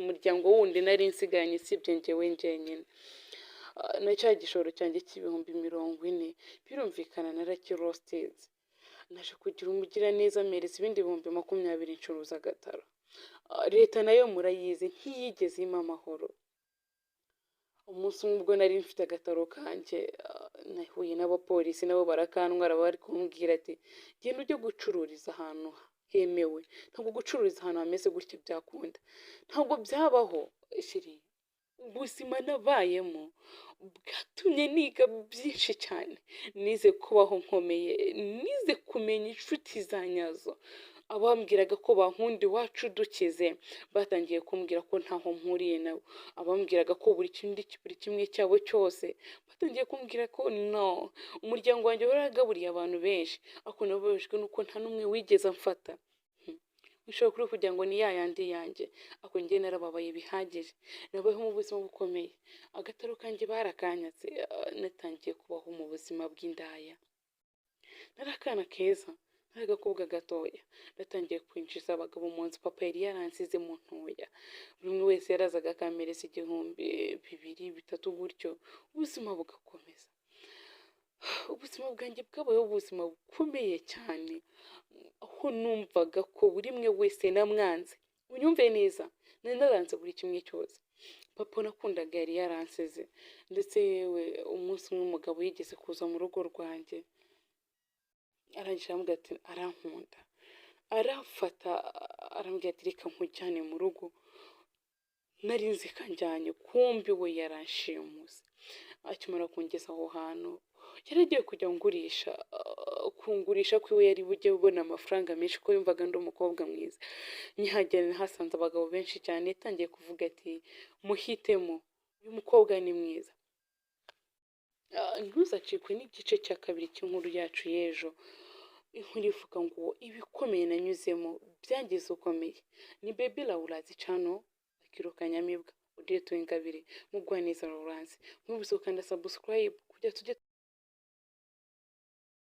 Umuryango wundi nari nsigaranye usibye njyewe njyenyine. Na cya gishoro cyanjye cy'ibihumbi 40, birumvikana narakirostinze. Naje kugira umugiraneza ampereza ibindi 20,000, ncuruza agataro. Leta nayo murayizi, ntiyigeze impa amahoro. Umunsi umwe ubwo nari mfite agataro kanjye, nahuye n'abapolisi, nabo barakantwara, bari kumbwira ati: "Genda ujye gucururiza ahantu hemewe, ntabwo gucururiza ahantu hameze gutya byakunda, ntabwo byabaho." Chérie, ubuzima nabayemo bwatumye niga byinshi cyane. Nize kubaho nkomeye, nize kumenya inshuti za nyazo. Abambwiraga ko bankunda iwacu dukize batangiye kumbwira ko ntaho mpuriye nabo. Abambwiraga ko buri kindi, buri kimwe cyabo cyose, batangiye kumbwira ko no umuryango wanjye waragaburiye abantu benshi, ariko nababajwe nuko nta n'umwe wigeze amfata. Ushobora kuri kugira ngo ni ya yandi yanjye, ariko njye narababaye bihagije. Nabayeho mu buzima bukomeye, agataro kanjye barakanyatse, natangiye kubaho mu buzima bw'indaya. Nari akana keza, nari agakobwa gatoya. Natangiye kwinjiza abagabo mu nzu. Papa yari yaransize mu ntoya, buri umwe wese yarazaga akampereza 1000, 2000, 3000 gutyo, ubuzima bugakomeza. Ubuzima bwanjye bwabayeho ubuzima bukomeye cyane, aho numvaga ko buri umwe wese namwanze. Unyumve neza, nari naranze buri kimwe cyose. Papa nakundaga yari yaransize. Ndetse yewe, umunsi umwe umugabo yigeze kuza mu rugo rwanjye, arangije arambwira ati arankunda, aramfata, arambwira ati: "Reka nkujyane mu rugo." Nari nzi ko anjyanye, kumbi we yaranshimuse. Akimara kungeza aho hantu, yari agiye kujya ngurisha. Kungurisha kwiwe yari bujye ubona amafaranga menshi, ko yumvaga ndi umukobwa mwiza. Nkihagera nahasanze abagabo benshi cyane. Yatangiye kuvuga ati: "Muhitemo, uyu mukobwa ni mwiza." Ntuzacikwe n'igice cya kabiri cy'inkuru yacu y'ejo, inkuru ivuga ngo ibikomeye nanyuzemo byangize ukomeye. Ni Baby Lawrence Channel, Akiro Kanyamibwa, Odette Uwingabire, Mugwaneza Lawrence. Mwibutse gukanda subscribe kugira tujye